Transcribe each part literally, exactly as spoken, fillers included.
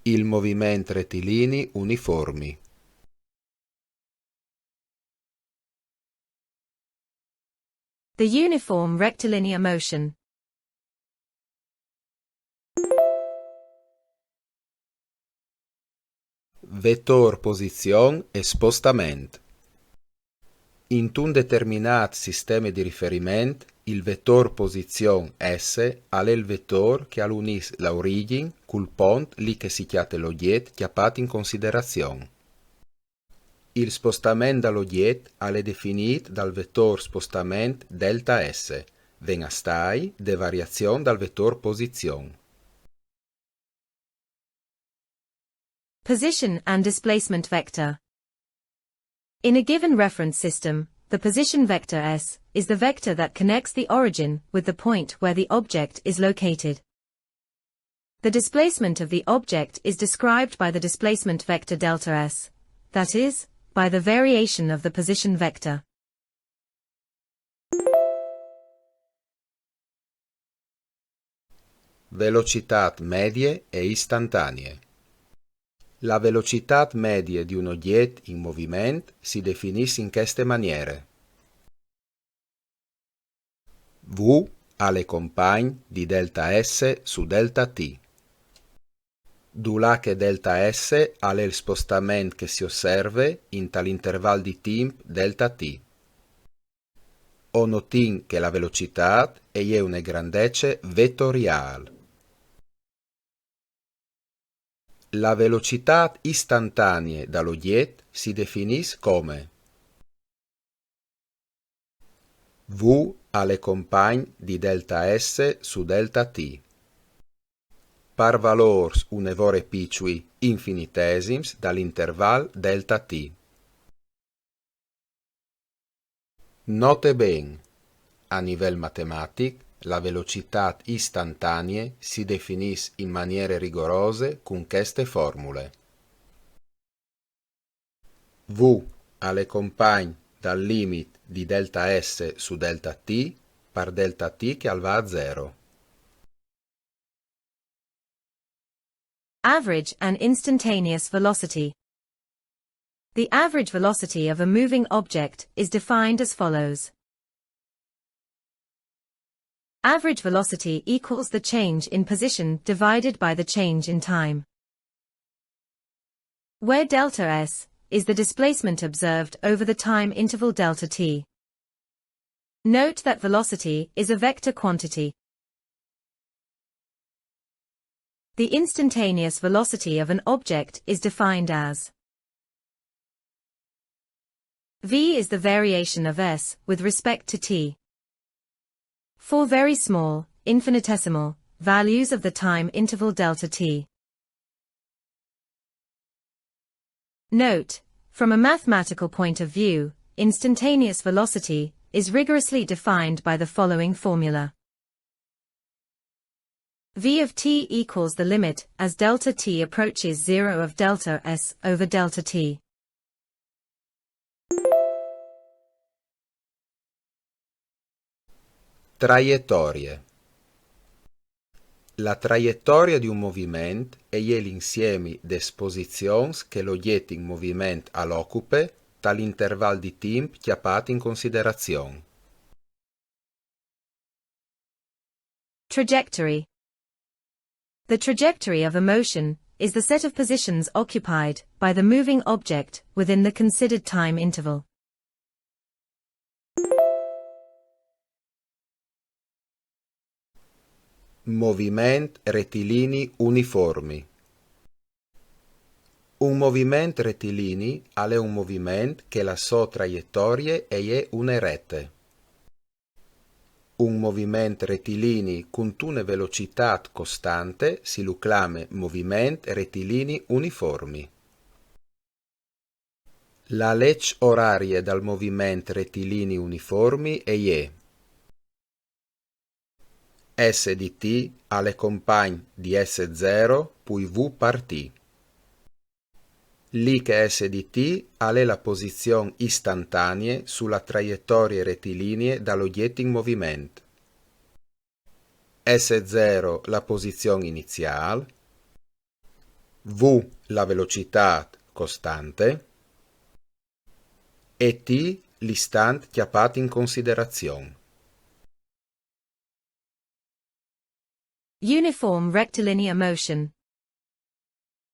Il moviment retilini uniformi. The uniform rectilinear motion. Vetor posizion e spostament. Intun determinât sisteme di riferiment, il vetor posizion S al è il vetor che al unìs la origjin cul pont li che si cjate l'ogjet cjapât in considerazion. Il spostament dal ogjet al è definît dal vetor spostament delta S, ven a stâi de variazion dal vetor posizion. Position and displacement vector. In a given reference system, the position vector S is the vector that connects the origin with the point where the object is located. The displacement of the object is described by the displacement vector delta S, that is, by the variation of the position vector. Velocitât medie e istantanie. La velocitât medie di un ogjet in moviment si definìs in cheste maniere. V al è compagn di delta S su delta T. Dulà che delta S al è il spostament che si osserve intal interval di timp delta T. O notìn che la velocitât e je une grandece vetoriâl. La velocitât istantanie dal ogjet si definìs come V al è compagn di delta S su delta T. Par valôrs une vore piçui, infinitesims dal interval delta T. Note ben, a nivel matematic, la velocitât istantanie si definìs in maniere rigorose cun cheste formule. V al è compagn dal limit di delta S su delta T par delta T che al va a zero. Average and instantaneous velocity. The average velocity of a moving object is defined as follows. Average velocity equals the change in position divided by the change in time. Where delta S is the displacement observed over the time interval delta T. Note that velocity is a vector quantity. The instantaneous velocity of an object is defined as V is the variation of S with respect to T. For very small, infinitesimal, values of the time interval delta T. Note, from a mathematical point of view, instantaneous velocity is rigorously defined by the following formula. V of t equals the limit as delta t approaches zero of delta S over delta t. Traietorie. La traietorie di un moviment e je l'insiemi des posizions che l'ogjet in moviment al ocupe tal interval di timp cjapât in considerazion. Trajectory. The trajectory of a motion is the set of positions occupied by the moving object within the considered time interval. Moviment retilini uniformi. Un moviment retilini al è un moviment che la sô traietorie e je une rete. Un moviment retilini cuntune velocitât costante si lu clame moviment retilini uniformi. La leç orarie dal moviment retilini uniformi e je: S di t al è compagn di S zero pui V par t. Li che S di t al è la posizion istantanie su la traietorie retilinie dal ogjet in moviment. S zero la posizion iniziâl, V la velocitât costante e T l'istant cjapât in considerazion. Uniform rectilinear motion.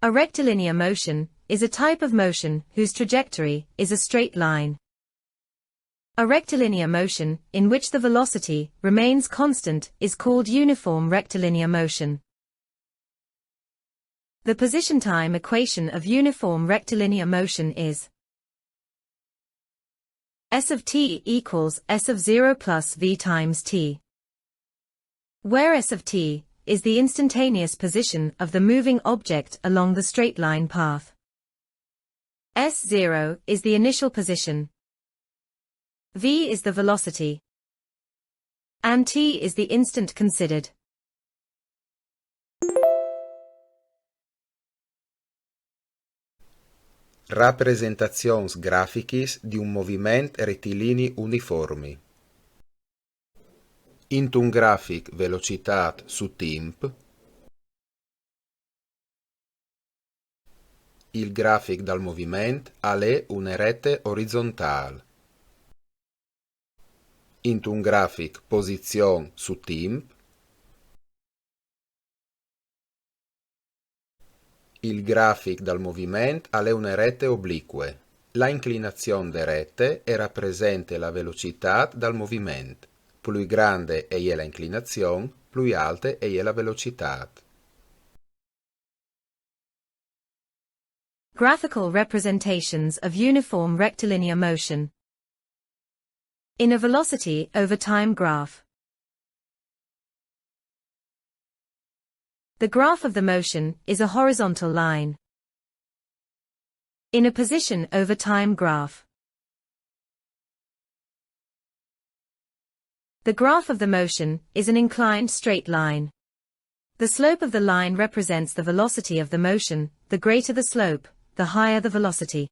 A rectilinear motion is a type of motion whose trajectory is a straight line. A rectilinear motion in which the velocity remains constant is called uniform rectilinear motion. The position time equation of uniform rectilinear motion is S of t equals S of zero plus v times t, where S of t is the instantaneous position of the moving object along the straight line path. S zero is the initial position. V is the velocity. And t is the instant considered. Rapresentazions grafichis di un moviment retilini uniformi. Intun grafic velocitât su timp. Il grafic dal moviment al è une rete orizontâl. Intun grafic posizion su timp. Il grafic dal moviment al è une rete oblique. La inclinazion de rete e rapresente la velocitât dal moviment. Plui grande e je la inclinazion, plui alte e je la velocitât. Graphical representations of uniform rectilinear motion. In a velocity over time graph, the graph of the motion is a horizontal line. In a position over time graph, the graph of the motion is an inclined straight line. The slope of the line represents the velocity of the motion. The greater the slope, the higher the velocity.